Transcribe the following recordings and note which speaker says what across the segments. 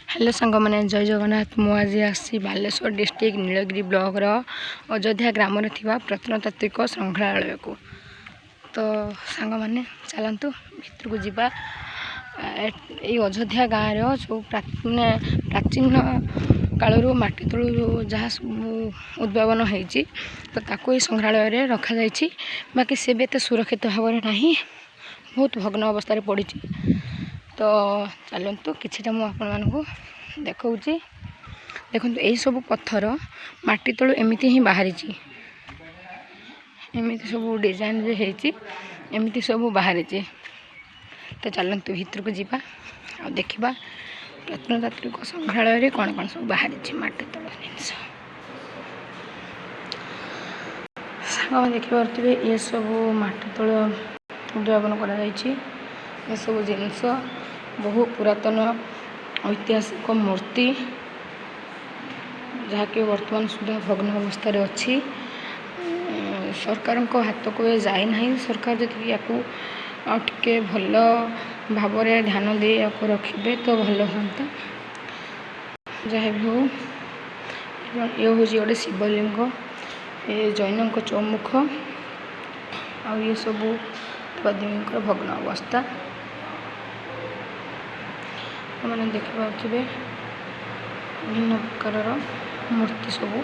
Speaker 1: Hello ସାଙ୍ଗମାନେ, ଜୟ ଜଗନ୍ନାଥ। ମୁଁ ଆଜି ଆସିଛି ବାଲେଶ୍ୱର ଡିଷ୍ଟ୍ରିକ୍ଟ ନୀଳଗିରି ବ୍ଲକର ଅଯୋଧ୍ୟା ଗ୍ରାମରେ ଥିବା ପ୍ରତ୍ନତାତ୍ତ୍ୱିକ ସଂଗ୍ରହାଳୟକୁ। ତ ସାଙ୍ଗମାନେ, ଚାଲନ୍ତୁ ଭିତରକୁ ଯିବା। ଏଇ ଅଯୋଧ୍ୟା ଗାଁର ସବୁ ମାନେ ପ୍ରାଚୀନ କାଳରୁ ମାଟି ତଳୁ ଯାହା ସବୁ ଉଦ୍ଭାବନ ହେଇଛି, ତ ତାକୁ ଏଇ ସଂଗ୍ରହାଳୟରେ ରଖାଯାଇଛି। ବାକି ସେ ବି ଏତେ ସୁରକ୍ଷିତ ଭାବରେ ନାହିଁ, ବହୁତ ଭଗ୍ନ ଅବସ୍ଥାରେ ପଡ଼ିଛି। ତ ଚାଲନ୍ତୁ, କିଛିଟା ମୁଁ ଆପଣମାନଙ୍କୁ ଦେଖାଉଛି। ଦେଖନ୍ତୁ, ଏଇସବୁ ପଥର ମାଟି ତଳୁ ଏମିତି ହିଁ ବାହାରିଛି। ଏମିତି ସବୁ ଡିଜାଇନରେ ହେଇଛି, ଏମିତି ସବୁ ବାହାରିଛି। ତ ଚାଲନ୍ତୁ ଭିତରକୁ ଯିବା ଆଉ ଦେଖିବା ପ୍ରତ୍ନତାତ୍ତ୍ୱିକ ସଂଗ୍ରହାଳୟରେ କ'ଣ କ'ଣ ସବୁ ବାହାରିଛି ମାଟି ତଳ ଜିନିଷ। ସାଙ୍ଗମାନେ, ଦେଖିପାରୁଥିବେ, ଏସବୁ ମାଟି ତଳ ଉଦ୍ଭାବନ କରାଯାଇଛି। ଏସବୁ ଜିନିଷ ବହୁ ପୁରାତନ ଐତିହାସିକ ମୂର୍ତ୍ତି, ଯାହାକି ବର୍ତ୍ତମାନ ସୁଦ୍ଧା ଭଗ୍ନ ଅବସ୍ଥାରେ ଅଛି। ସରକାରଙ୍କ ହାତକୁ ଏ ଯାଇନାହିଁ। ସରକାର ଯଦି ୟାକୁ ଆଉ ଟିକେ ଭଲ ଭାବରେ ଧ୍ୟାନ ଦେଇ ୟାକୁ ରଖିବେ ତ ଭଲ ହୁଅନ୍ତା। ଯାହା ବି ହଉ, ଇଏ ହେଉଛି ଗୋଟେ ଶିବଲିଙ୍ଗ, ଏ ଜୈନଙ୍କ ଚୌମୁଖ, ଆଉ ଇଏ ସବୁ ଦେବାଦେବୀଙ୍କର ଭଗ୍ନ ଅବସ୍ଥା। ଆପଣମାନେ ଦେଖିପାରୁଥିବେ, ବିଭିନ୍ନ ପ୍ରକାରର ମୂର୍ତ୍ତି ସବୁ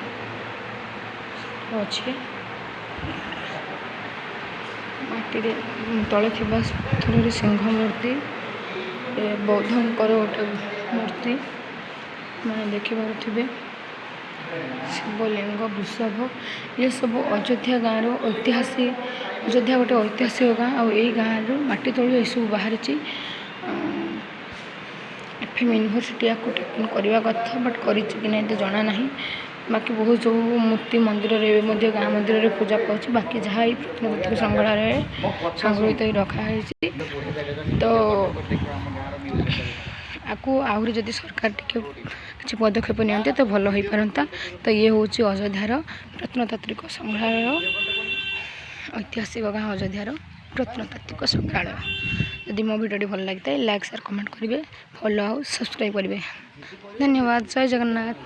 Speaker 1: ଅଛି। ମାଟିରେ ତଳେ ଥିବା ପଥରରେ ସିଂହ ମୂର୍ତ୍ତି, ବୌଦ୍ଧଙ୍କର ଗୋଟେ ମୂର୍ତ୍ତି ମାନେ ଦେଖିପାରୁଥିବେ, ଶିବଲିଙ୍ଗ, ବୃଷଭ, ଏସବୁ ଅଯୋଧ୍ୟା ଗାଁର ଐତିହାସିକ। ଅଯୋଧ୍ୟା ଗୋଟେ ଐତିହାସିକ ଗାଁ, ଆଉ ଏଇ ଗାଁରୁ ମାଟି ତଳୁ ଏସବୁ ବାହାରିଛି। ଏଫ୍ ଏମ୍ ୟୁନିଭର୍ସିଟି ୟାକୁ ଟେକନ୍ କରିବା କଥା, ବଟ୍ କରିଛି କି ନାହିଁ ତ ଜଣା ନାହିଁ। ବାକି ବହୁତ ସବୁ ମୂର୍ତ୍ତି ମନ୍ଦିରରେ ଏବେ ମଧ୍ୟ ଗାଁ ମନ୍ଦିରରେ ପୂଜା ପାଉଛି। ବାକି ଯାହା ଏଇ ପ୍ରତ୍ନତାତ୍ତ୍ୱିକ ସଂଗ୍ରହାଳୟରେ ସଂଗୃହୀତ ହେଇ ରଖାହେଇଛି। ତ ଆକୁ ଆହୁରି ଯଦି ସରକାର ଟିକେ କିଛି ପଦକ୍ଷେପ ନିଅନ୍ତେ ତ ଭଲ ହୋଇପାରନ୍ତା। ତ ଇଏ ହେଉଛି ଅଯୋଧ୍ୟାର ପ୍ରତ୍ନତାତ୍ତ୍ୱିକ ସଂଗ୍ରହାଳୟ, ଐତିହାସିକ ଗାଁ ଅଯୋଧ୍ୟାର ପ୍ରତ୍ନତାତ୍ତ୍ୱିକ ସଂଗ୍ରହାଳୟ। ଯଦି ମୋ ଭିଡ଼ିଓଟି ଭଲ ଲାଗିଥାଏ, ଲାଇକ୍, ସେୟାର, କମେଣ୍ଟ କରିବେ, ଫଲୋ ଆଉ ସବସ୍କ୍ରାଇବ୍ କରିବେ। ଧନ୍ୟବାଦ, ଜୟ ଜଗନ୍ନାଥ।